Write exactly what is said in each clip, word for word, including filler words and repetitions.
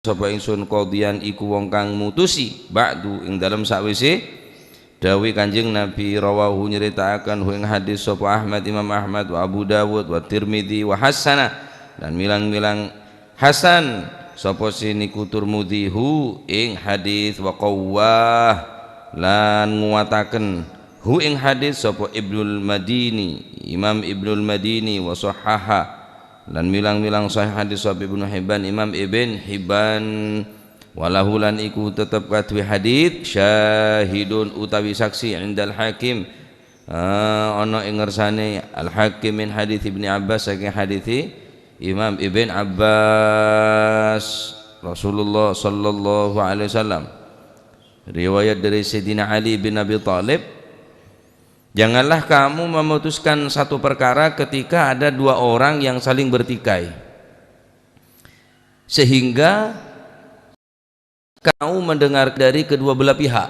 sapa ingsun qadhiyan iku wong kang mutusi, ba'du ing dalem sawise dawuhe Kanjeng Nabi, rawahu nyritaaken hu ing hadis sapa Ahmad, Imam Ahmad, wa Abu Dawud, wa Tirmidzi, wa hassana, lan milang-milang hasan sapa siniku Turmudzi hu ing hadis, wa qawwah, lan nguwataken hu ing hadis sapa Ibnul Madini, Imam Ibnul Madini, wa sahhaha, lan milang-milang sahih hadis sapa Ibnu Hibban, Imam Ibn Hibban, walahu, lan iku tetep kaduwe hadis syahidun utawi saksi indal hakim, eh, ana ing ngersane Al Hakim min hadis Ibni Abbas, saking hadis Imam Ibn Abbas, Rasulullah sallallahu alaihi wasallam. Riwayat dari Sayyidina Ali bin Abi Thalib, "Janganlah kamu memutuskan satu perkara ketika ada dua orang yang saling bertikai, sehingga kamu mendengar dari kedua belah pihak."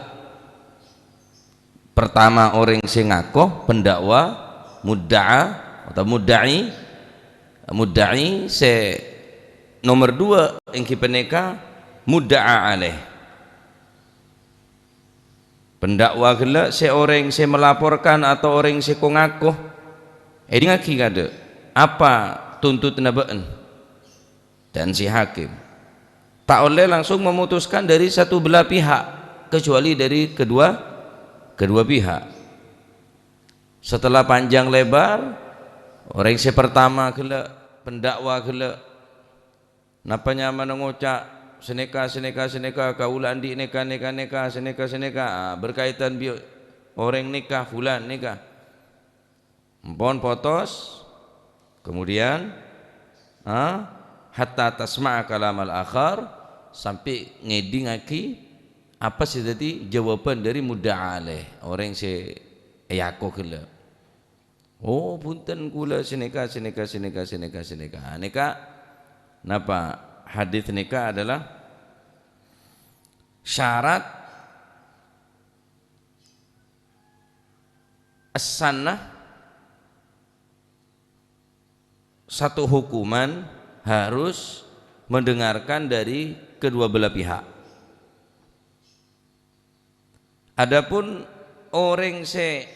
Pertama, orang sing ngako, pendakwa, mudda'a, atau mudda'i, mudda'i se nomor dua, enggi paneka mudda'a alaih. Pendakwa gella' se oreng se melaporkan atau oreng se ko-ngako. Edingngagi kada, apa tuntutanna ba'en? Dan si hakim ta' olle langsung memutuskan dari satu belah pihak, kecuali dari kedua, kedua pihak. Setelah panjang lebar, oreng se pertama gella', pendakwa gella', napa nyamana ngoca', "Saneka, saneka, saneka, kaula andi' neka, neka, neka, saneka, saneka," ah, berkaitan bi' oreng neka, fulan neka. Empon potos, kemudian, ah, hatta tasma'a kalamal akhar, sampai ngedingngagi apa se daddi jawaban dari mudda'a alaih, oreng se eako gella'. "Oh, bunten, kula saneka, saneka, saneka, saneka, saneka." Neka napa hadis neka adalah syarat sahna satu hukuman harus mendengarkan dari kedua belah pihak. Adapun oreng se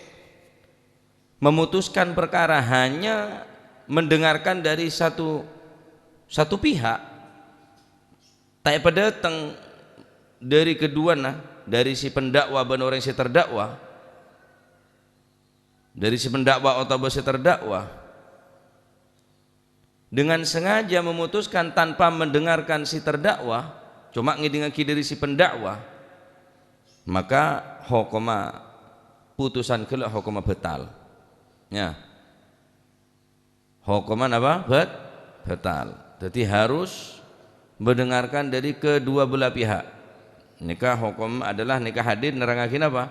memutuskan perkara hanya mendengarkan dari satu, satu pihak, ta' epadhateng dari keduana, dari si pendakwa ban oreng se terdakwa, dari si pendakwa otabah se terdakwa, dengan sengaja memutuskan tanpa mendengarkan si terdakwa, coma ngedingngagi dari si pendakwa, maka hokomma putusan gella' hokomma batal. Ya. Hokomma napa? Bat-, batal. Jadi harus mendengarkan dari kedua belah pihak. Neka hokom adalah neka hadis nerangngagi napa?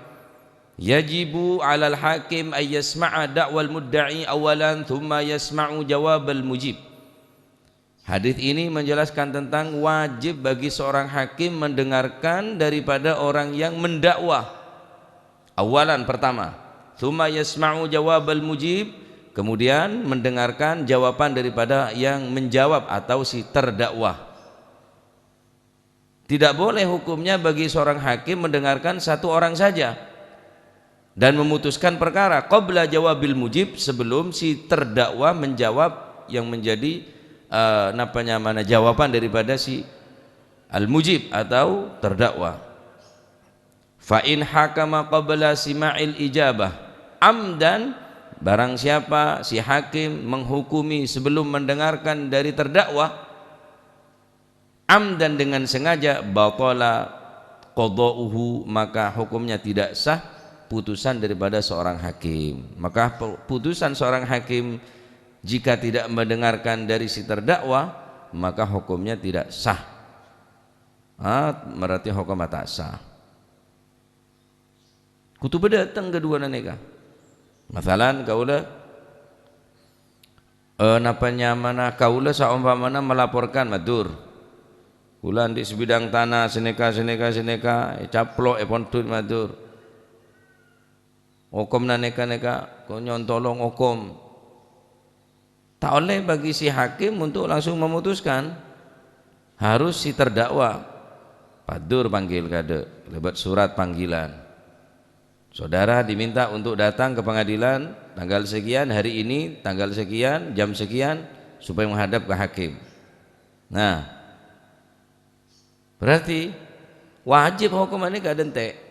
"Yajibu 'alal hakim ay yasma'a da'wal mudda'i awalan, tsumma yasma'u jawabal mujib." Hadis ini menjelaskan tentang wajib bagi seorang hakim mendengarkan daripada orang yang mendakwa. Awalan, pertama, "Tsumma yasma'u jawabal mujib," kemudian mendengarkan jawaban daripada yang menjawab atau si terdakwa. Tidak boleh hukumnya bagi seorang hakim mendengarkan satu orang saja dan memutuskan perkara qabla jawabil mujib, sebelum si terdakwa menjawab yang menjadi, eh, napa nyamana, jawaban daripada si al-mujib atau terdakwa. "Fa in hakama qabla sima'il ijabah amdan," barang siapa si hakim menghukumi sebelum mendengarkan dari terdakwa, amdan, dengan sengaja, batala qadha'uhu, maka hukumnya tidak sah putusan daripada seorang hakim. Maka pu-, putusan seorang hakim jika tidak mendengarkan dari si terdakwa, maka hukumnya tidak sah. Ah, berarti hukumnya tak sah. Kudu bâdâ teng kaduwâna nèka. Masalan, kaulâ, eh, napa nyamana kaulâ saompamana melaporkan, matur. Kaulâ andi' sabidhâng tana sanèka, sanèka, sanèka, ècaplok, èpondhut, matur. Okomna nèka-nèka, ko' nyontolong okom. Ta' ollè bagi si hakim untuk langsung memutuskan. Harus si terdakwa padur panggil kadâ' lèbât surat panggilan. Saudara diminta untuk datang ke pengadilan tanggal sekian, hari ini, tanggal sekian, jam sekian, supaya menghadap ke hakim. Nah, berarti wajib hokomma nèka dântè'.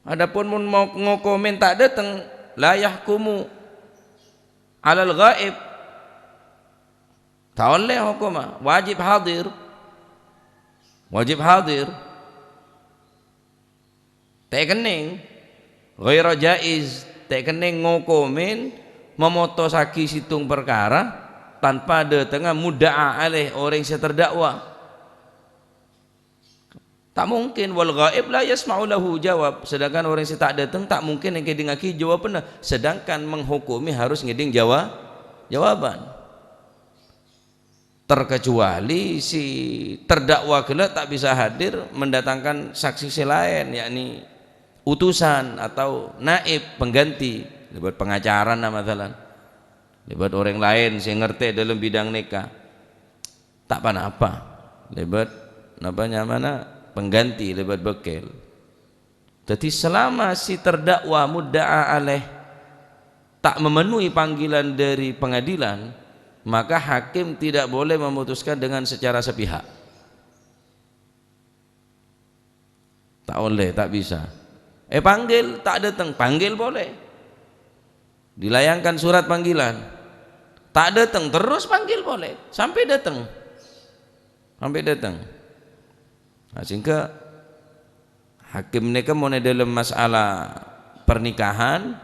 Adapun mon mau ngokomè ta' dâteng, la yahkumu alal ghaib. Ta' ollè hokomma, wajib hadir. Wajib hadir. Ta' kennèng, ghaira jaiz, ta' kennèng ngokomè, mamotosaghi sèttong parkara tanpa dâtengnga mudda'a alaih, orèng sè terdakwa. Ta' mungkin, wal ghaib la yasma'u lahu jawab, sedangkan orèng sè ta' dâteng ta' mungkin ngèdingngaghi jawabanna, sedangkan menghukumi harus ngèding jawa-, jawaban. Terkecuali si terdakwa ghellâ' ta' bisa hadir mendatangkan saksi sè laèn, yakni utusan atau naib pengganti, lèbât pengacarana masalan, lèbât orèng laèn sè ngartè dâlem bidang nèka, ta' pa-napa, lèbât napa nyamana pengganti, lèbât bâkkèl. Jadi, selama si terdakwa mudda'a alaih ta' memenuhi panggilan dari pengadilan, maka hakim tidak boleh memutuskan dengan secara sepihak. Ta' ollè, ta' bisa. Èpanggil, ta' dâteng, panggil polè. Dilayangkan surat panggilan. Ta' dâteng, terros panggil polè. Sampè' dâteng. Sampè' dâteng. Nah, sehingga hakim nèka mon è dâlem masalah pernikahan,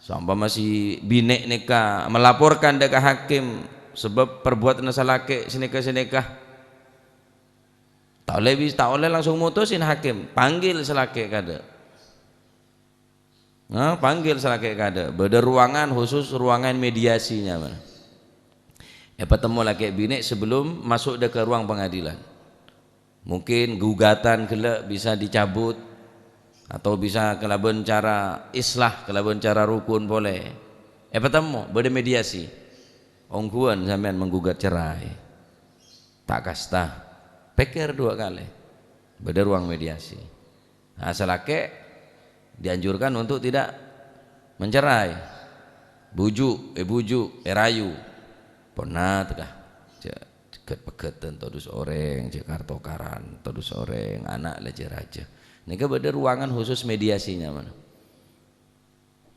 saompama si binè' nèka melaporkan dâ' ka hakim sabâb perbuatan salakè' sanèka-sanèka, ta' ollè bis-, ta' ollè langsung mutusin hakim, panggil salakè' kadâ'. Nah, panggil salakè' kadâ'. Bâdâ ruangan khusus, ruangan mediasi nyamana. Èpatemmo lakè' binè' sebelum masuk dâ' ka ruang pengadilan. Mungkin gugatan ghellâ' bisa dicabut, atau bisa kalabân cara islah, kalabân cara rukun polè. Èpatemmo, bâdâ mediasi. Ongghuwân sampèyan menggugat cerai. Ta' kasta. Pèkkèr dua kali. Bâdâ ruang mediasi. Nah, salakè' dianjurkan untuk tidak mencerai. Buju', èbuju', èrayu. Ponna tekka. Jhâ' ghet-pegghettân todus orèng, jhâ' kar-tokaran todus orèng, ana' la jhâ' rajâ. Nèka bâdâ ruangan khusus mediasi nyamana.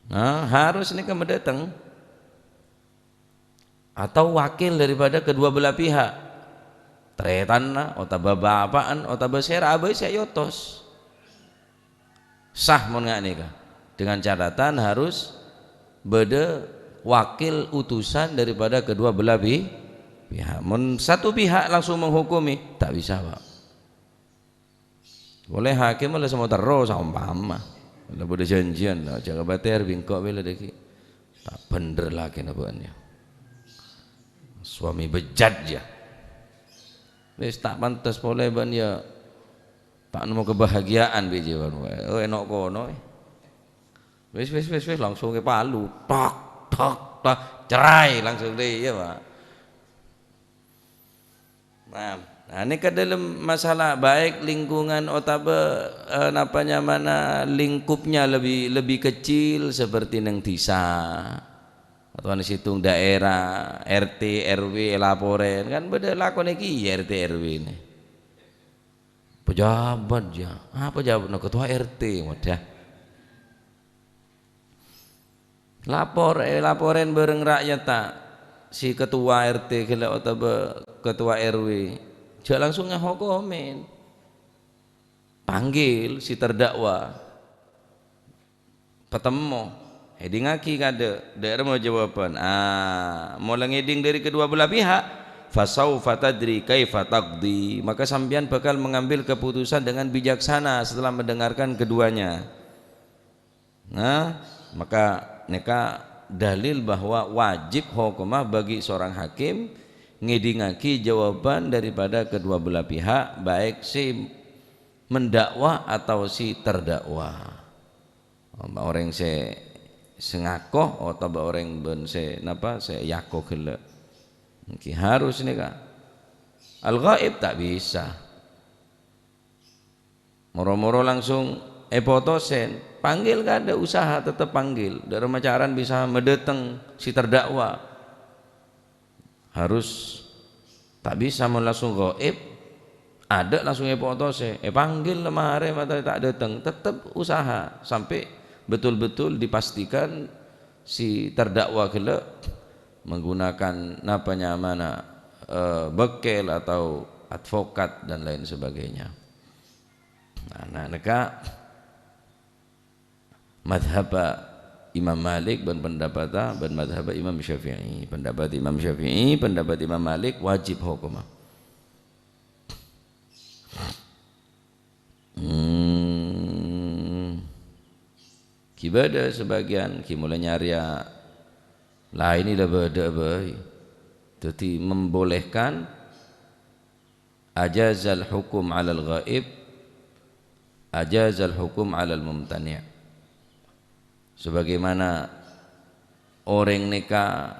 Nah, harus nèka madâteng. Atau wakil daripada kedua belah pihak. Tarètanna, otabâ bapa'na, otabâ sèra abâi sè èotos. Sah mon nga' nèka. Dengan catatan harus bâdâ wakil utusan daripada kedua belah pi-, pihak. Mon satu pihak langsung menghukumi, ta' bisa, Pak. Polè hakim la semmo terro saompama. La bâdâ janjian, la jhâ' kabâtèr bi' engko' bhâi la dâggi'. Ta' bhendher lakèna bâ'na, yâ. Suami bejat, yâ. Wis ta' pantes polè bâ'na, yâ. Ta' nemmo kebahagiaan bi' jiyâ bâ'na. Oh, è no' kono, eh. Wis, wis, wis, wis, langsung èpalu. Tok, tok, tok. Cerai langsung deh, iyâ, Pak. Nah, nah, nèka dâlem masalah baik lingkungan otabâ, eh, napa nyamana lingkupnya lebih, lebih kecil seperti neng dhisa atau neng sèttong daerah, R T, R W èlaporè, kan bâdâ lakona kèya R T R W nè. Pejabat, ya. Ah, pejabat, no, ketua R T, wadah. Lapor, eh, laporen bâreng ra'yatta, si ketua R T ghellâ' otabâ ketua R W. Jhâ' langsung ngahokomè. Panggil si terdakwa. Patemmo. Èdingngaghi kadâ', dâ' remma jawaban. Ah, mola ngèding dâri kedua belah pihak, fasaufa tadri kaifa taqdi. Maka sampèyan bakal mengambil keputusan dengan bijaksana setelah mendengarkan keduanya. Nah, maka nèka dalil bahwa wajib hokomma bagi seorang hakim ngèdingngaghi jawaban daripada kedua belah pihak, baik si mendakwa atau si terdakwa. Orèng sè, sè ngako otabâ orèng bân sè, napa, sè èako ghellâ'. Nèka harus nèka. Al-ghaib ta' bisa. Moro-moro langsung èpotosè. Panggil kaadâ', usaha tetep panggil. Dâ' remma carana bisa madâteng sè terdakwa. Harus, ta' bisa mon langsung ghaib, adâ' langsung èpotosè. Èpanggil la marè mata ta' dâteng. Tetep usaha sampè' betul-betul dipastikan si terdakwa ghellâ' menggunakan napa nyamana, eh, bekkel atau advokat dan lain sebagainya. Nah, nah, nèka madhab Imam Malik bân pendapat, bân madhab Imam Syafi'i. Pendapat Imam Syafi'i, pendapat Imam Malik wajib hokomma. Hmm. Ghi' bâdâ sabâgiyân, ghi' molaè nyarèya laèn la bâdâ bhâi. Dhâddhi membolehkan ajazal hukum 'alal ghaib, ajazal hukum 'alal mumtani'. Sebagaimana orèng nèka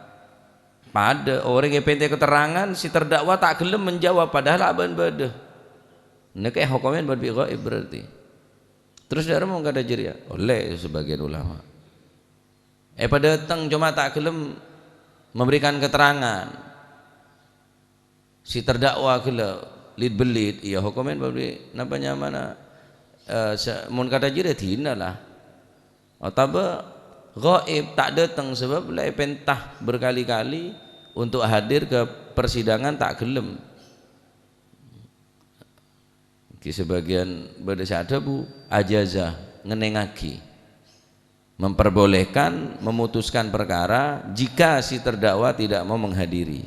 padâ, orèng èpènta'è keterangan, si terdakwa ta' ghellem menjawab, padahal abâ'na bâdâ. Nèka èhokomè bân bi' ghaib berarti. Terros dâ' remma mon kadhâ' jârèya? Ollè sebagian ulama. Èpadâteng, coma ta' ghellem memberikan keterangan. Si terdakwa ghellâ' lèt-bellèt, iyâ, hokomèn bâbi napa nyamana, eh, sa-, mon kadhâ' jârèya dinah la. Otabâ ghaib, ta' dâteng, sabâb la èpènta berkali-kali untuk hadir ke persidangan, ta' ghellem. Ghi sabâgiyân bâdâ sè adhâbu, ajaza, ngennengngaghi. Memperbolehkan memutuskan perkara jika si terdakwa tidak mau menghadiri.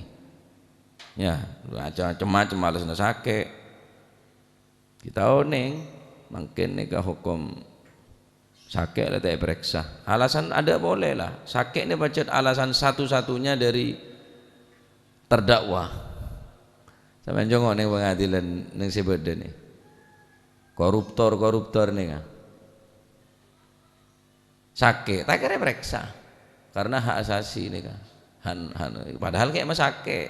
Ya, macem-macem, alèsanna sakè'. Kita onèng, mangkèn nèka hokom sakè' la ta' èparèksa. Alasan adâ' polè la. Sakè' nè pajhât alasan satu-satunya dari terdakwa. Sampèyan jhâ' ngèngè' nèng pengadilan nèng sè bâdâ nè. Koruptor-koruptor nèka. Sakè', ta' kèra èparèksa. Karena hak asasi nèka. Han, han, padahal kè' masakè'.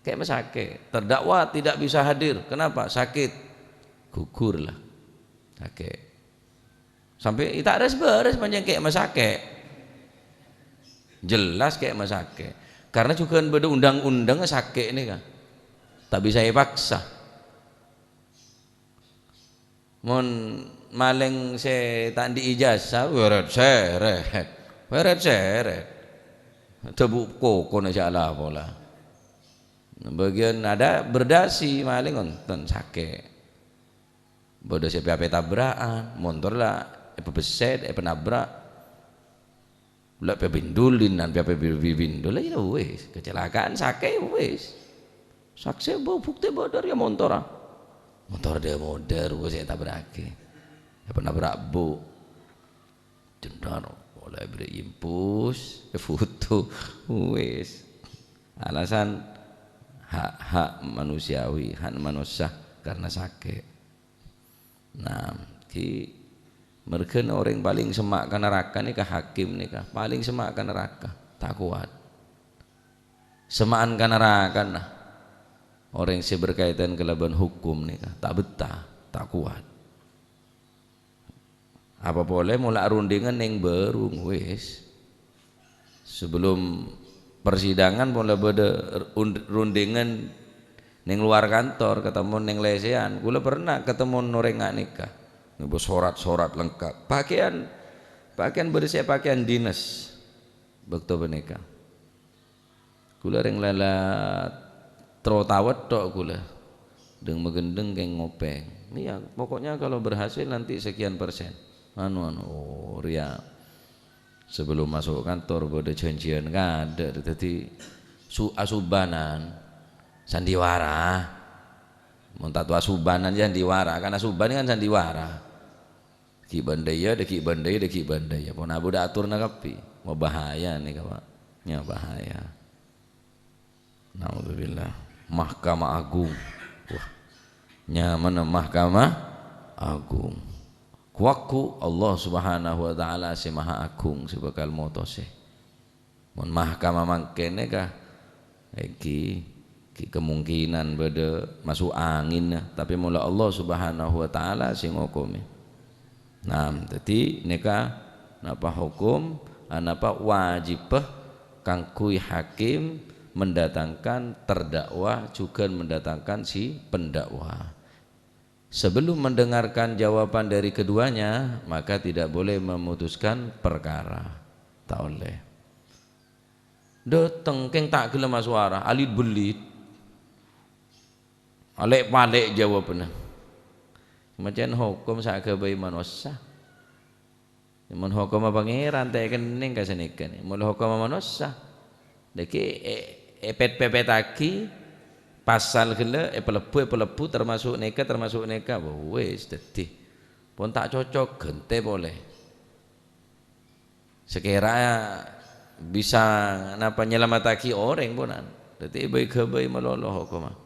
Kè' masakè'. Terdakwa tidak bisa hadir. Kenapa? Sakit. Gugur la. Sakè'. Sampè' ta' rès-bârès pancèn kè' masakè'. Jelas kè' masakè'. Karena jhughân bâdâ undang-undang sakè' nèka. Ta' bisa èpaksa. Mon malèng sè ta' andi' ijazah, wèrèt-sèrèt. Wèrèt-sèrèt. Dâbu' kokona jhâ' la pola. Bâgiyân adâ' berdasi malèng, enten sakè'. Bâdâ sè pè-apè tabra'an, montor la èpabessèt, èpanabra'. La pè bindulin, nan pè-apè bi-, bi-, bindul, la iyâ wis, kecelakaan sakè' wis. Saksè bâ-, buktè bâdâ rèya montorra. Montor dâ-modâ rowa sè ètabra'aghi. Èpanabra' bu'. Jendar, olè bèrri' impus, èfoto, wis. Alasan hak-hak manusiawi, hak manossa karena sakè'. Nah, ghi, merghâna orèng palèng semma' ka naraka nèka hakim nèka, palèng semma' ka naraka, ta' kowat. Semma'an ka narakana orèng sè berkaitan kalabân hukum nèka, ta' bettah, ta' kowat. Apa polè mola rundingan nèng bârung, wis. Sebelum persidangan pola bâdâ rund-, rundingan nèng lowar kantor, ketemmo nèng lèsèyan. Kaulâ pernah ketemmo orèng nga' nèka. Nganggo sorat-sorat lengkap. Pakaian, pakaian bâdâ sè pakaian dinas. Bâkto panèka. Kaulâ rèng lala tro tawet tok kaulâ. Deng-magendeng kèng ngopèng. Iyâ, pokoknya kalau berhasil nanti sekian persen. Anu, anu, oh, rèya. Sebelum masuk kantor bâdâ janjian kaadâ', dhâddhi su-, asubanan sandiwara. Mon tanto asubanan ya sandiwara, kan asuban kan sandiwara. Ghi' bân dâ' iyâ, dâ' ghi' bân dâ' iyâ, dâ' ghi' bân dâ' iyâ. Pon abâ' dâ' atorra kabbhi. Wah, bahaya nèka, Pak. Ya, bahaya. Naudzubillah. Mahkamah Agung. Wah. Nyamana Mahkamah Agung. Ku-, ku Allah Subhanahu wa Ta'ala sè Maha Agung sè bhâkal motosè. Mon mahkamah mangkèn nèka, èngghi, Kemungkinan bâdâ maso' angin, tapè molaè Allah Subhanahu wa Ta'ala sè ngokomè. Nah, dhâddhi nèka napa hokom, ah, napa wajibbhâ kaangghuy hakim mendatangkan terdakwa jhughân mendatangkan si pendakwa. Sebelum mendengarkan jawaban dari keduanya, maka tidak boleh memutuskan perkara. Ta' ollè. Dâteng, kèng ta' ghellem asowara, alit-bellit. Alè'-palè' jawabanna. Macèn hokom sè aghâbây manossa. Mon hokomma Pangèran ta' èkennèng ka sanèka nè. Mon hokomma manossa, dhâggi' è-, èpèt-pèpèttaghi pasal ghellâ', èpalebbhu, èpalebbhu, termasuk nèka, termasuk nèka. Wah, wis, dhâddhi pon ta' cocok, ghântè polè. Sakèra bisa napa nyalamettaghi orèng, ponan. Dhâddhi èbâi-ghâbây malolo hokomma.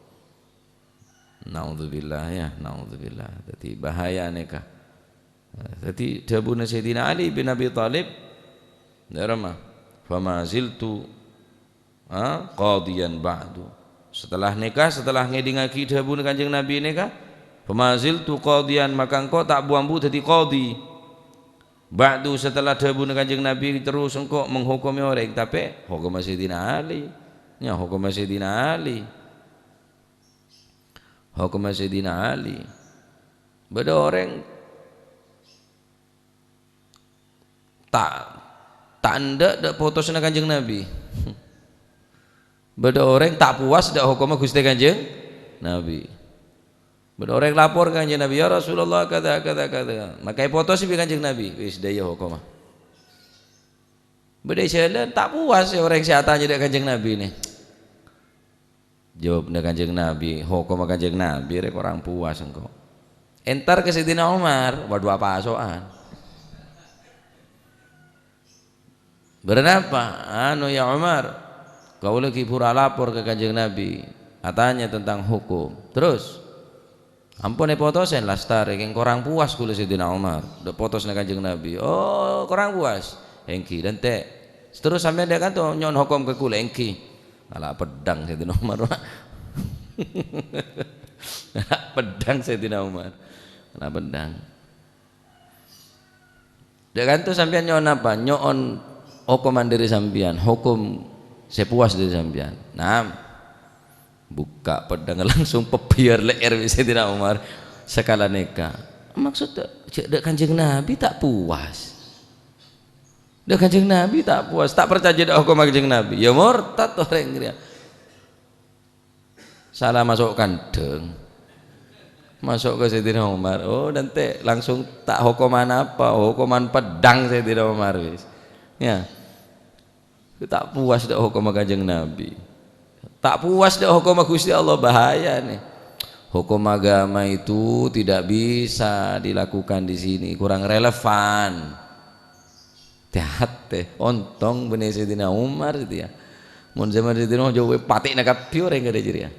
Naudzubillah, ya, naudzubillah. Dhâddhi bahaya nèka. Nah, dhâddhi dhâbuna Sayyidina Ali bin Abi Thalib, dâremma, "Fama ziltu, ah, qadhiyan ba'du." Setelah nèka, setelah ngèdingngaghi dhâbuna Kanjeng Nabi nèka, "Fama ziltu qadhiyan," maka engko' ta' bu-ambu dhâddhi qadhi. Ba'du, setelah dhâbuna Kanjeng Nabi, terros engko' menghokomè orèng, tapè hokomma Sayyidina Ali. Ya, hokomma Sayyidina Ali. Hokomma Sayyidina Ali. Bâdâ orèng ta', ta' endâ' dâ' potosanna Kanjeng Nabi. Bâdâ orèng ta' puas dâ' hokomma Ghustè Kanjeng Nabi. Bâdâ orèng lapor ka Kanjeng Nabi, "Ya Rasulullah, kadha, kadha, kadha." Maka èpotos bi' Kanjeng Nabi. Wis, dâ' iyâ hokomma. Bâdâ è jhâlân, ta' puas ya orèng sè atanya dâ' Kanjeng Nabi nè. Jawabnya Kanjeng Nabi, hokomma Kanjeng Nabi rè korang puas engko'. Entar ka Sayyidina Umar, waduh, apaso'an. Bârâmma? Anu, ya Umar, kaulâ ghi' buru alapor ka Kanjeng Nabi, atanya tentang hukum. Terros? Ampon èpotosè, lastarè, kèng korang puas kaulâ Sayyidina Umar. Dâ' potosna Kanjeng Nabi. Oh, korang puas? Èngghi, dântè'. Terros sampèyan dâ' kanto nyo'on hokom ka kaulâ, èngghi. Ala peddhâng Sayyidina Umar, Pak. Ala peddhâng Sayyidina Umar. Ala peddhâng. Dâ' kanto sampèyan nyo'on apa? Nyo'on hokoman dâri sampèyan, hokom sè puas dâri sampèyan. Naam. Bukka' peddhâng langsung pèbbiyâr lè'èr bi' Sayyidina Umar. Sakala nèka. Maksod dâ', jhâ' dâ' Kanjeng Nabi ta' puas. Dâ' Kanjeng Nabi ta' puas, ta' parcajâ dâ' hokomma Kanjeng Nabi. Ya mortad orèng rèya. Sala maso' kandhâng. Maso' ka Sayyidina Umar. Oh, dântè' langsung ta' hokoman apa, hokoman peddhâng Sayyidina Umar wis. Ya. Ta' puas dâ' hokomma Kanjeng Nabi. Ta' puas dâ' hokomma Ghustè Allah, bahaya nè. Hukum agama itu tidak bisa dilakukan di sini, kurang relevan. Tè-atè, ontong bânnè Sayyidina Umar gitu ya. Mon zaman Sayyidina Umar jhâ' patè'na kabbhi orèng kadhâ' jârèya.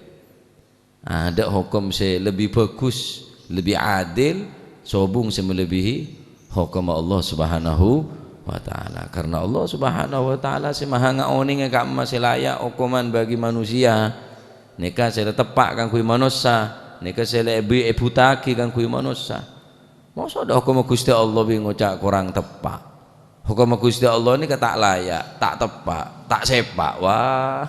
Adâ' hokom sè lebbi bhâghus, lebbi adil, sobung sè malebihi hokom Allah Subhanahu wa Ta'ala. Karena Allah Subhanahu wa Ta'ala sè maha ngaonèngè ka'imma sè laya' hokoman bagi manusia. Nèka sè la teppa' kaangghuy manossa, nèka sè la èbhi-, èbhuta'aghi kaangghuy manossa. Mosok dâ' hokomma Ghustè Allah bi' ngoca' korang teppa'. Hokomma Ghustè Allah nèka ta' laya', ta' teppa', ta' sèpa'. Wah,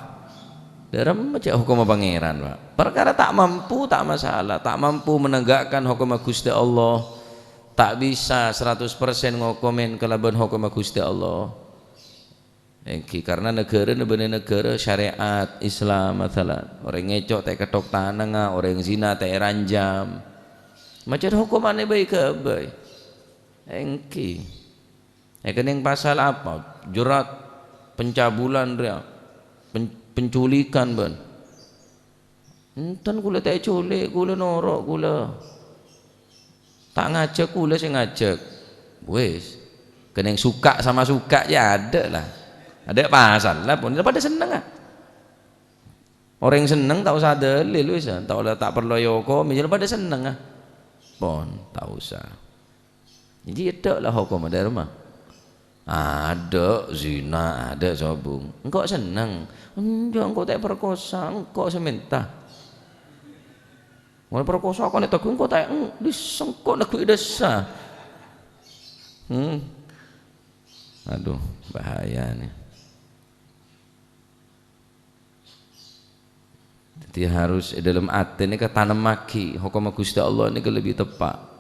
dâremma cè' hokomma Pangèran, Pak. Parkara ta' mampu, ta' masalah. Ta' mampu menegakkan hokomma Ghustè Allah. Ta' bisa seratus persen ngokomèn kalabân hokomma Ghustè Allah. Èngghi, karna naghârâna bânnè naghârâ syariat Islam, masalan. Orèng ngèco' ta' èketthok tanangnga, orèng zina ta' èranjam. Macem hokomanna bhâi-ghâbây. Èngghi. Èkennèng pasal apa? Jerat pencabulan rèya. Pen-, penculikan bân. Enten, kaulâ ta' èculè', kaulâ noro', kaulâ. Ta' ngajhâk, kaulâ sè ngajhâk. Wis. Kennèng suka sama suka ya adâ' la. Adâ' pasal la, pon. Padâ sennengnga. Orèng senneng ta' osa dalil, wis, ta' ola, ta' parlo èokom, ya padâ sennengnga. Pon, ta' osa. Jadi, èdhâ' la hokomma dâremma. Adâ' zina, adâ' sobung. Engko' senneng. Enjâ', engko' ta' èparkosa, engko' sè mènta. Mon èparkosa kan ètagghung, engko' ta' eng-, dis-, engko' neggu'i dâssa. Hmm. Aduh, bahaya nih. Jadi harus è dâlem atè nèka tanemmaghi hokomma Ghustè Allah nèka lebbi teppa'.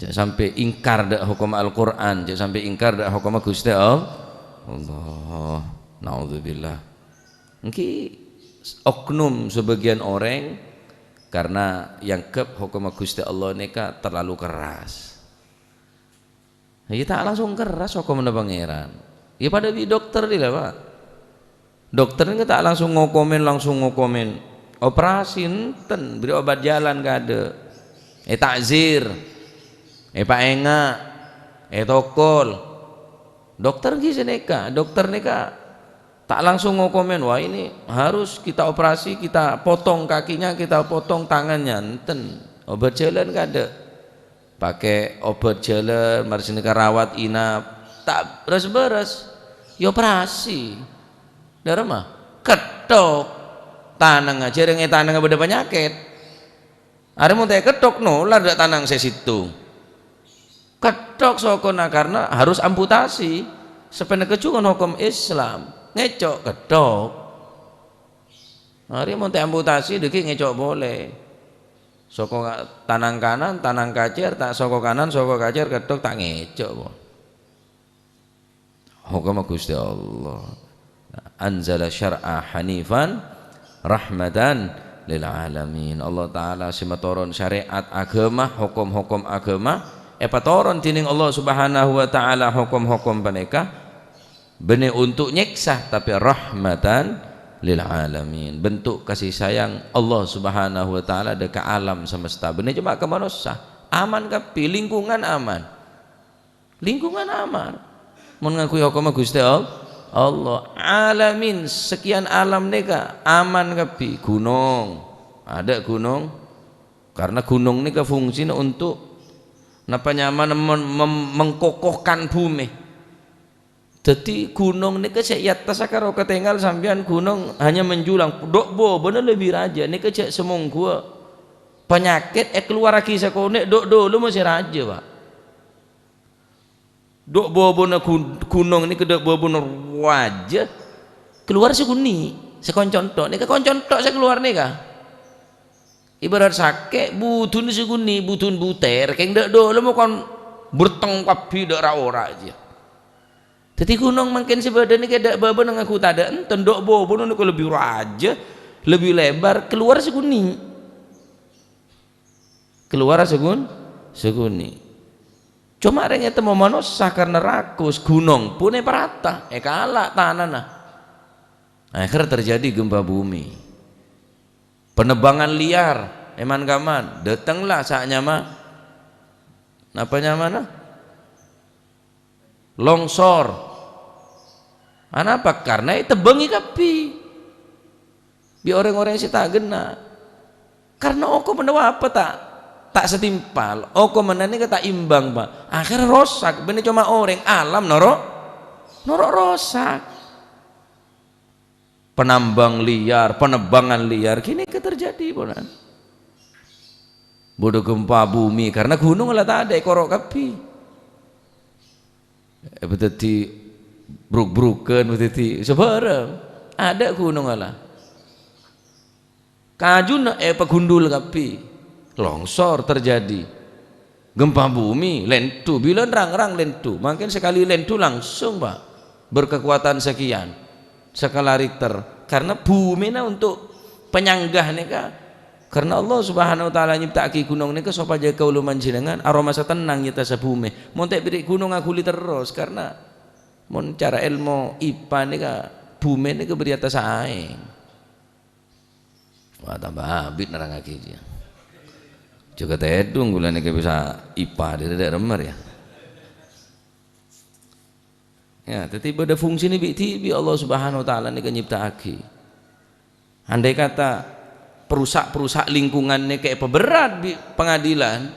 Jhâ' sampè' ingkar dâ' hokomma Al-Qur'an, jhâ' sampè' ingkar dâ' hokomma Ghustè All-, Allah. Naudzubillah. Èngghi oknum sebagian orèng karena èangghep hokomma Ghustè Allah nèka terlalu keras. Iyâ, ta' langsung keras hokomma Pangèran. Iyâ, padâ bi' dokter dhila, Pak. Dokter nèka ta' langsung ngokomèn, langsung ngokomèn. Operasi enten, bèrri' obat jalan kadâ'. Èta'zir, èpaènga', ètokol. Dokter ghi' sanèka, dokter nèka ta' langsung ngokomèn, "Wah, ini harus kita operasi, kita potong kakinya, kita potong tangannya." Enten. Obat jalan kadâ'. Pakè obat jalan, mara sanèka rawat inap, ta' bârâs-bârâs, èoperasi. Dâremma? Ketthok. Tanangnga, jhârèng è tanangnga bâdâ panyakèt. Arè mon ta' èketthok, nolar dâ' tanang sè sèttong. Ketthok sokona karena harus amputasi. Sapanèka jhughân hokom Islam. Ngèco' ketthok. Arè mon ta' amputasi, dhâggi' ngèco' polè. Soko ka-, tanang kanan, tanang kacèr, ta' soko kanan, soko kacèr, ketthok, ta' ngèco', po. Hokomma Ghustè Allah. Anzala syar'a hanifan rahmatan lil alamin. Allah Ta'ala sè matoron syarè'at aghâma, hokom-hokom aghâma, èpatoron dhinèng Allah Subhanahu wa Ta'ala hokom-hokom panèka. Bânnè untuk nyèksa, tapè rahmatan lil alamin. Bentuk kasih sayang Allah Subhanahu wa Ta'ala dâ' ka alam semesta. Bânnè coma ka manossa. Aman kabbhi, lingkungan aman. Lingkungan aman. Mon ngangghuy hokomma Ghustè All-, Allah. Alamin, sekian alam nèka aman kabbhi. Ghunong. Adâ' ghunong. Karena ghunong nèka fungsina untuk napa nyamana mem-, mem-, mengkokohkan bumi. Dhâddhi, ghunong nèka sè è attassa karo katèngal sampèyan ghunong hanya menjulang. Dâ' bâbâna lebbi rajâ. Nèka jhâ' samongghuwâ panyakèt èkaluwarraghi sakonè', dâ' dâlem sè rajâ, Pak. Dâ' bâbâna ghun-, ghunong nèka dâ' bâbâna rajâ, kalowar sè ghunni', sè konconto'. Nèka konconto' sè kalowar nèka. Ibarat sakè', budun sè ghunni', budun butèr, kèng dâ' dâlem kon berteng kabbhi dâ' ra-ora jiyâ. Dhâddhi ghunong mangkèn sè bâdâ nèka dâ' bâbâna ngangghuy tadâ' enten, dâ' bâbâna nèka lebbi rajâ, lebbi lebar, kalowar sè ghunni'. Kalowar sè ghun-, sè ghunni'. Coma rèng ètemmo manossa karna rakus, ghunong pon èparata, èkala' tanana. Akhèr terjadi gempa bumi. Penebangan liar, è man-kaman, dâtengla sè nyama, napa nyamana? Longsor. Anapa? Karna ètebbhângi kabbhi bi' orèng-orèng sè ta' ghenna'. Karna okomanna apa ta', ta' setimpal, okomanna nèka ta' imbang, Pak. Akhèr rosak, bânnè coma orèng, alam noro', noro' rosak. Penambang liar, penebangan liar, ghânèka terjadi, ponan. Bâdâ gempa bumi, karna ghunong la tadâ' èkoro' kabbhi. Èpadhâddhi bruk-brukan, èpadhâddhi sabhârâng. Adâ' ghunong la. Kajuna èpagundul kabbhi. Longsor terjadi. Gempa bumi, lèndhu, bilân rang-rang lèndhu. Mangkèn sakalè lèndhu langsung, Pak, berkekuatan sekian skala Richter. Karna bumina untuk penyangga nèka. Karna Allah Subhanahu wa Ta'ala nyipta'aghi ghunong nèka sopajâ kaulâ panjhennengngan aromasa tennang è attassa bumi. Mon ta' bâdâ ghunong aghuli terros, karna mon cara èlmo IPA nèka, bumi nèka bâdâ è attassa aèng. Wah, tambah abit nerrangaghi, ya. Jhughân tèdung ghulâ nèka bisa IPA dâri dâ' remmer, ya. Ya, dhâddhi bâdâ fungsina bi'-dhibi' Allah Subhanahu wa Ta'ala nèka nyipta'aghi. Andai kata perusak-perusak lingkungan nèka èpaberrat bi' pengadilan,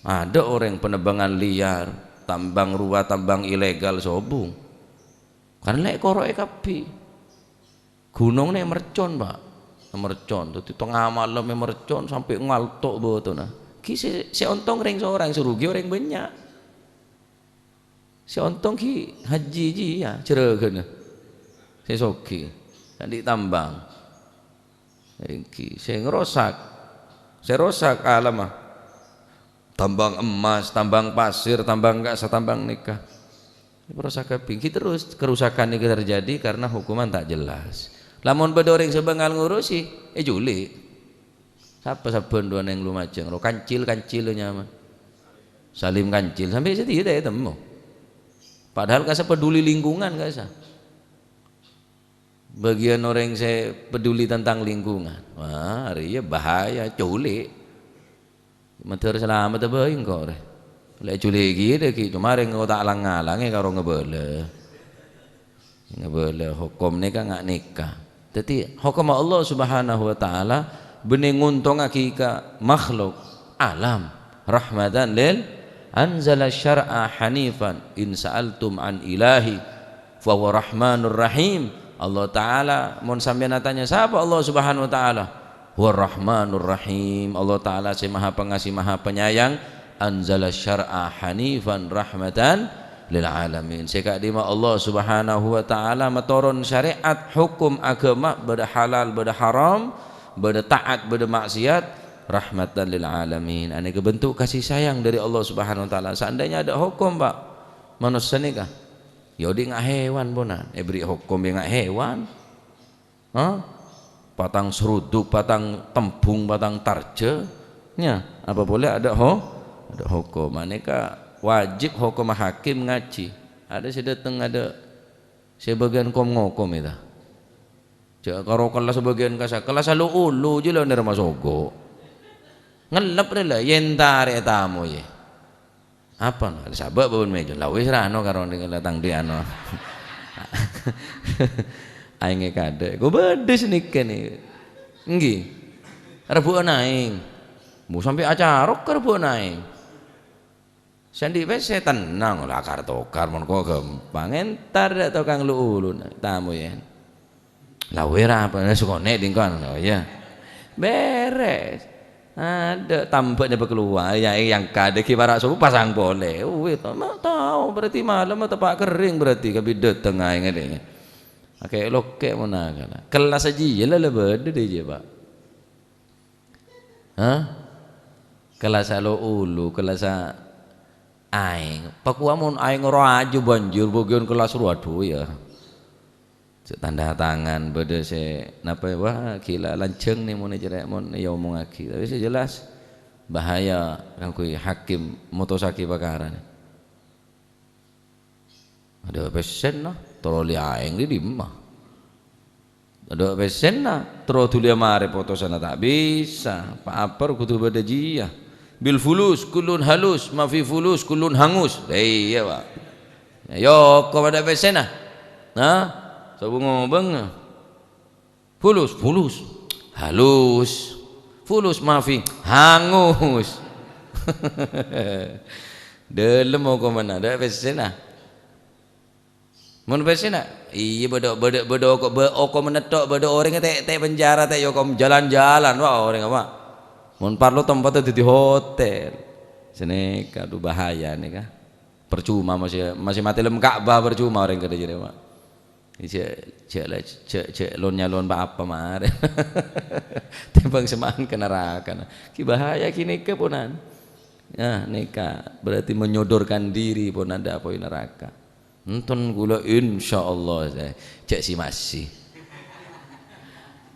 adâ' orèng penebangan liar, Tambang rowa, tambang ilegal sobung. Kan lè' koro'è kabbhi. Ghunong nè' mercon, Pak. Mercon. Dhâddhi tengnga malem è mercon sampè' ngalto' bâtona. Ghi' sè, sè ontong rèng sorang, sè rugi orèng bânnya'. Sè ontong ghi' haji jiyâ, jhârâghâna. Sè soghi, andi' tambang. Èngghi, sè ngrosak. Sè rosak alamma. Tambang emas, tambang pasir, tambang ka'sa, tambang nèka. Rosak kabbhi. Èngghi terros, kerusakan nèka terjadi karena hukuman tak jelas. Lamon bâdâ orèng sè bângal ngurusi, èjuli'. Sapa sabbhân rowa neng Lumajang, ro Kancil, Kancil nyamana. Salim Kancil, sampè' satèya ta' ètemmo. Padahal ka'sa peduli lingkungan, ka'sa. Bagian orèng sè peduli tentang lingkungan. Wah, arèya bahaya, culi'. Mandhâr salamet bhâi engko' rè. Lè' culi' ghi' dhâggi', coma rèng engko' ta' lang-ngalangè karo ngabâlâ. Ngabâlâ hokom nèka nga' nèka. Dhâddhi, hokomma Allah Subhanahu wa Ta'ala bânnè nguntongaghi ka makhluk alam. Rahmatan lil anzala syar'a hanifan in sa'altum an ilahi fahuwa rahmanur rahim. Allah Ta'ala, mon sampèyan atanya, sapa Allah Subhanahu wa Ta'ala? Huwa Rahmanur Rahim. Allah Ta'ala sè Maha Pengasih, Maha Penyayang. Anzala syar'a hanifan rahmatan lil alamin. Sè ka'dimma Allah Subhanahu wa Ta'ala matoron syariat, hukum agama, bâdâ halal, bâdâ haram, bâdâ taat, bâdâ maksiat, rahmatan lil alamin. Anèka bentuk kasih sayang dari Allah Subhanahu wa Ta'ala. Seandainya ada hukum, Pak, manossa nèka, ya, odi' nga' hewan, ponan. Èberri' hukum, ya, nga' hewan. Ha? Patang seruduk, patang tembung, patang tarjâ. Nya, apa polè ada ho-, ada hokom. Anèka wajib hokom hakim ngajhi. Ada sè dâteng, ada sè bâgiân kom-ngokom, ya, ta? Jhâ' karo kellas bâgiân kasa-, kellas lu-ulu jiyâ la nèrma sogo'. Ngellep rè la, yèn tarè tamoy. Apa, no? Sabâ' bâbun mèjâ. La wis ra, no, karo ning la tang di anu. Aèngè kadhâ'. Kok bâdâ sanèka nè. Èngghi. Rebbhu'ân aèng. Bu sampè' acarok ka rebbhu'ân aèng. Sè andi' pèssè tennang, la kar-tokar mon kok ghâmpang. Entar dâ' tokang lu-ulu, tamoy, yèn. La wèra apa? Nah, sakonè' dingkon. Oh, iyâ. Bèrès. Adâ', tambâna bâ' kalowar. Ya, yang kadhâ' ghi' para' sobu pasang polè. Wih, ta-, ma-, tao, berarti malem teppa' kerrèng berarti kabidhât tengnga ngèdhing. Akè' lokè' mon akala. Kellas jiyâ la, la bâdâ dâ' jiyâ, Pak. Hah? Kellassa lo-ulu, kellassa aèng. Pakowa mon aèng ro ajhu banjir, bâgiân kellas ro, adhu, ya. Sè tanda tangan, bâdâ sè napa, wah, ghilâ lanjhâng nè mon ècerè-, mon èomongaghi. Tapè sè jelas, bahaya kaangghuy hakim motossaghi pakarana. Adâ' pèssèna, terro li aèng li dimma. Adâ' pèssèna, terro dhuli marè potosanna ta' bisa, pa-apa kodhu bâdâ jiyâ. Bil fulus kullun halus, ma fi fulus kullun hangus. Lah iyâ, Pak. Ayo, kok adâ' pèssèna? Hah? Sobung-ngobung. Fulus, fulus. Halus. Fulus, mafi. Hangus. Dâlem hokomma, adâ' pèssèna. Mon pèssèna, iyâ, bâdâ, bâdâ, bâdâ oko-, bâ-, hokomma nètto', bâdâ orèng tè', tè' penjara, tè' hokom jalan-jalan, wah, orèng apa? Mon parlo tempatta dhâddhi hotel. Sanèka, adhu, bahaya nèka. Percuma masih, masih matè lem Ka'bah, percuma orèng kadhâ' jârèya, Pak. Jhâ', jhâ' la, jhâ', jhâ' lon-nyalon pa-apa marè. Tèmbhâng sè ma'an ka naraka. Ghi bahaya ghi nèka, ponan. Yâ, nèka berarti menyodorkan diri, ponan, dâ' apoy naraka. Enten kaulâ, insyaallah, jhâ' si-masi.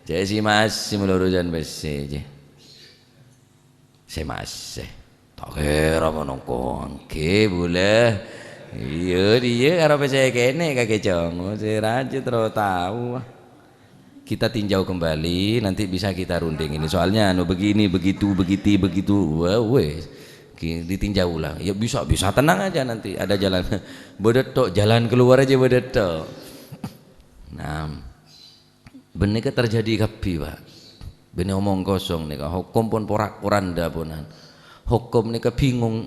Jhâ' si-masi malorosân pèssè, jhâ'. Sè masè. Ta' kèra monongko, èngghi, bulâ. Iyâ, dhiyâ karo pèssè kènè' kakè cong. Sè rajâ terro tao. Kita tinjau kembali, nanti bisa kita runding ini. Soalnya, anu, begini, begitu, begiti, begitu. Wah, wes. Ki-, ditinjau ulang. Ya, bisa, bisa. Tenang aja nanti. Ada jalan. Bâdâ tho', jalan keluar aja bâdâ tho'. Nah. Bânnè ka terjadi kabbhi, Pak. Bânnè omong kosong nèka, hokom pon porak-poranda ponan. Hokom nèka bingung.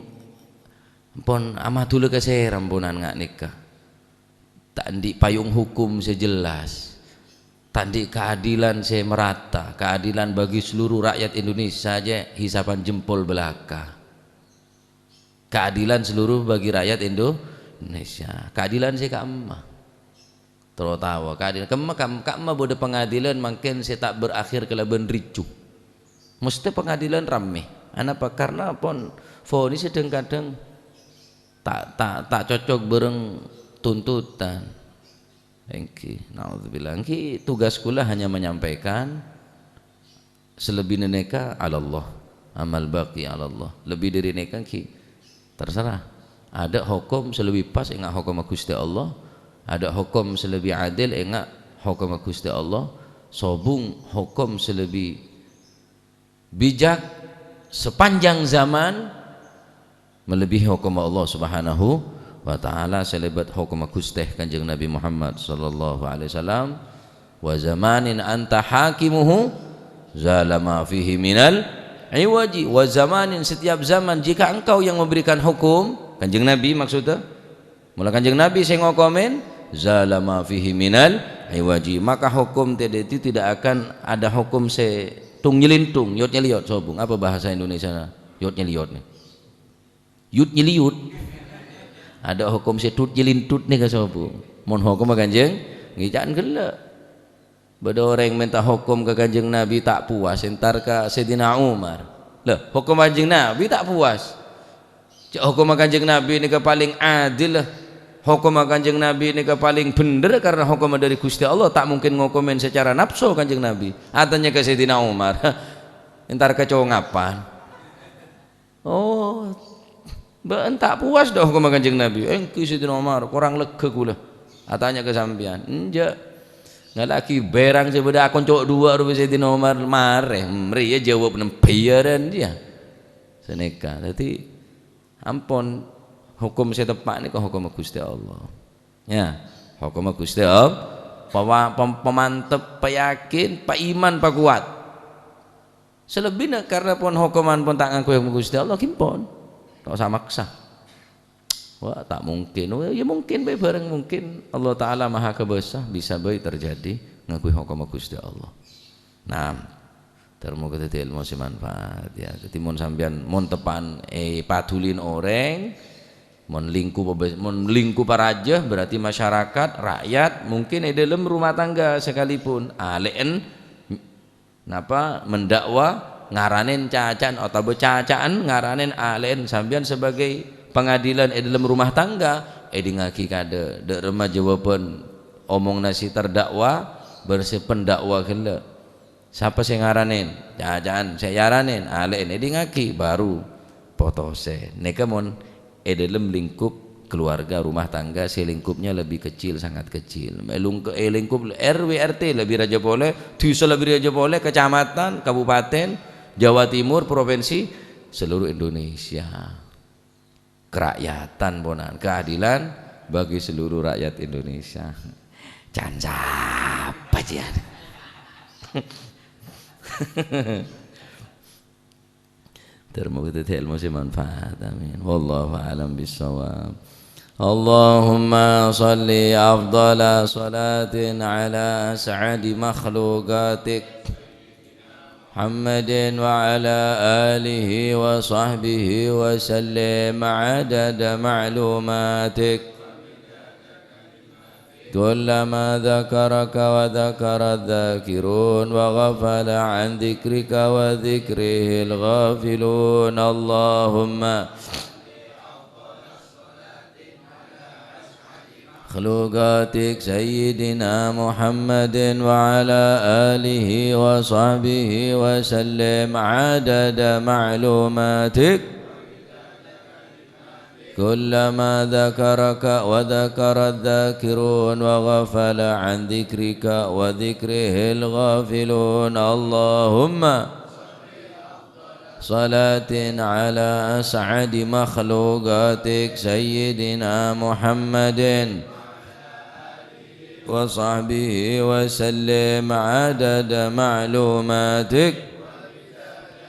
Pon amadhulâ ka sèra, ponan, nga' nèka. Ta' andi' payung hukum sè jelas. Ta' andi' kaadilan sè merata, kaadilan bagi seluruh rakyat Indonesia jhâ' hisaban jempol bâlâkah. Kaadilan seluruh bagi rakyat Indonesia. Kaadilan sè ka'emma. Terutama kaadilan. Ka'emma, ka'em-, ka'emma bâdâ pengadilan mangkèn sè ta' berakhir kalabân ricu. Mestè pengadilan rammè. Anapa? Karena pon vonis kadhâng-kadhâng ta', ta', ta' cocok bâreng tuntutan. Èngghi, naudzubillah. Èngghi tugas kaulâ hanya menyampaikan, sè lebbi nèka 'alallah. Amal baqi 'alallah. Lebbi dâri nèka èngghi terserah. Adâ' hokom sè lebbi pas ènga' hokomma Ghustè Allah. Adâ' hokom sè lebbi adil ènga' hokomma Ghustè Allah. Sobung hokom sè lebbi bijak sepanjang zaman melebihi hokomma Allah Subhanahu wa Ta'ala, sè lèbât hokomma Ghustè Kanjeng Nabi Muhammad sallallahu alaihi wasallam. "Wa zamanin anta hakimuhu, zala ma fihi minal iwaji." "Wa zamanin," setiap zaman, jika engkau yang memberikan hukum, Kanjeng Nabi maksudnya, mula Kanjeng Nabi sè ngokomèn, "zala ma fihi minal iwaji," maka hukum tèdâ' itu tidak akan ada hukum sè tung-nyelintung, yot-nyeliyot, sobung. Apa bahasa Indonesiana yot-nyeliyot nè? Yut-nyeliyut. Adâ' hokom sè tut-nyelintut nèka sobung. Mon hokomma Kanjeng, ngèca'an ghellâ'. Bâdâ orèng mènta hokom ka Kanjeng Nabi ta' puas, entar ka Sayyidina Umar. Lah, hokomma Kanjeng Nabi ta' puas. Cè' hokomma Kanjeng Nabi nèka palèng adil, lah. Hokomma Kanjeng Nabi nèka palèng bhendher karena hokomma dâri Ghustè Allah, ta' mungkin ngokomèn secara nafsu Kanjeng Nabi. Atanya ka Sayyidina Umar, entar ka congapan. Oh, bâ'en ta' puas dâ' hokomma Kanjeng Nabi? Èngghi Sayyidina Umar, korang lega kaulâ. Atanya ka sampèyan. Enjâ'. Ngala'aghi bherang sè bâdâ akon co' duwâ' rowa Sayyidina Umar marè. Hmm, rèya jâwâb nembhâjârân, yâ. Sanèka. Dhâddhi, ampon, hokom sè teppa' nèka hokomma Ghustè Allah. Yâ, hokomma Ghustè Allah. Pawa-, pem-, pamantep, payakin, paiman, pakowat. Salebbina karna pon hokoman pon ta' ngangghuy hokom Guste Allah, ghi pon. Ta' osa maksa. Wah, ta' mungkin. Oh, ya mungkin bae bareng mungkin. Allah Ta'ala Maha Kabasa, bisa bae terjadi ngangghuy hokomma Guste Allah. Nah, termoga dadi ilmu sing manfaat, ya. Dadi mon sampeyan, mon teppa'an epadulin oreng, mon lingkup, mon lingkup raja, berarti masyarakat, rakyat, mungkin e dhalem rumah tangga sekalipun, ale'en Napa mendakwa ngaranen caca'an otabâ caca'an ngaranen ale'en sampeyan sebagai pengadilan e dhalem rumah tangga, edingngagi kadâ', dâ' remma jawaban omongna si terdakwa bân si pendakwa ghellâ'. Sapa sè ngaranen? Caca'an, sè èaranen, ale'en, edingngagi, baru potose. Nèka mon e dhalem lingkup keluarga, rumah tangga sè lingkupnya lebih kecil, sangat kecil. E lungke-, e lingkup R W R T lebih raja pole, dusa lebih raja pole, kecamatan, kabupaten, Jawa Timur, provinsi, seluruh Indonesia. Kerakyatan, ponan. Keadilan bagi seluruh rakyat Indonesia. Can sapa, cian? Termoga dadi ilmu sing manfaat. Amin. Wallahu a'lam bissawab. Allahumma shalli afdhala salatin ala as'adi makhluqatik Muhammadin wa ala alihi wa sahbihi wa sallim adada ma'lumatik. كلما ذكرك وذكر الذاكرون وغفل عن ذكرك وذكره الغافلون. اللهم مخلوقاتك سيدنا محمد وعلى آله وصحبه وسلم عدد معلوماتك. كلما ذكرك وذكر الذاكرون وغفل عن ذكرك وذكره الغافلون. اللهم صلاة على أسعد مخلوقاتك سيدنا محمد وصحبه وسلم عدد معلوماتك.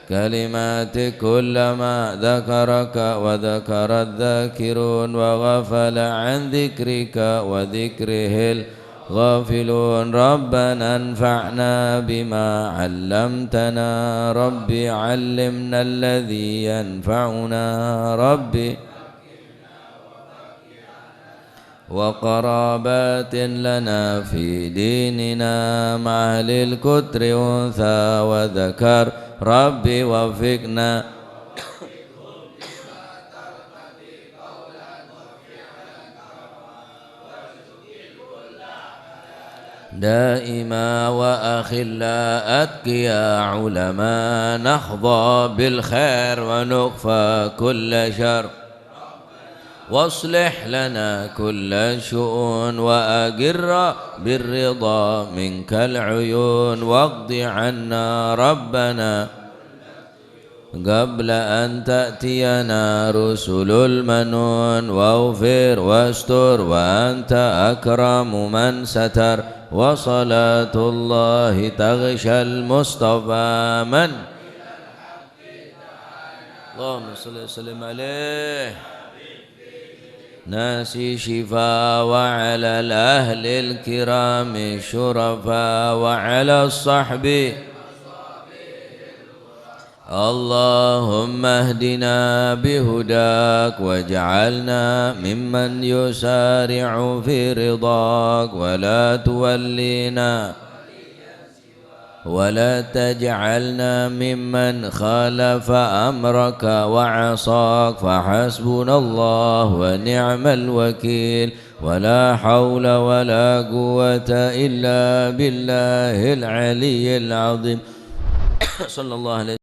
كلماتك كلما ذكرك وذكر الذاكرون وغفل عن ذكرك وذكره الغافلون. ربنا انفعنا بما علمتنا. رب علمنا الذي ينفعنا. رب وقرابات لنا في ديننا مع أهل القطر أنثى وذكر. رب وفقنا دائما وأخلاء أتقياء علماء نحظى بالخير ونكفى كل شر. واصلح لنا كل الشؤون وأقر بالرضا منك العيون واقض عنا ربنا قبل أن تأتينا رسل المنون واغفر واستر وأنت أكرم من ستر. وصلاة الله تغشى المصطفى من اللهم صل وسلم عليه. ناسي شفاء وعلى الأهل الكرام الشرفاء وعلى الصحب. اللهم اهدنا بهداك واجعلنا ممن يسارع في رضاك ولا تولينا ولا تجعلنا ممن خالف أمرك وعصاك، فحسبنا الله ونعم الوكيل، ولا حول ولا قوة إلا بالله العلي العظيم. صلى الله عليه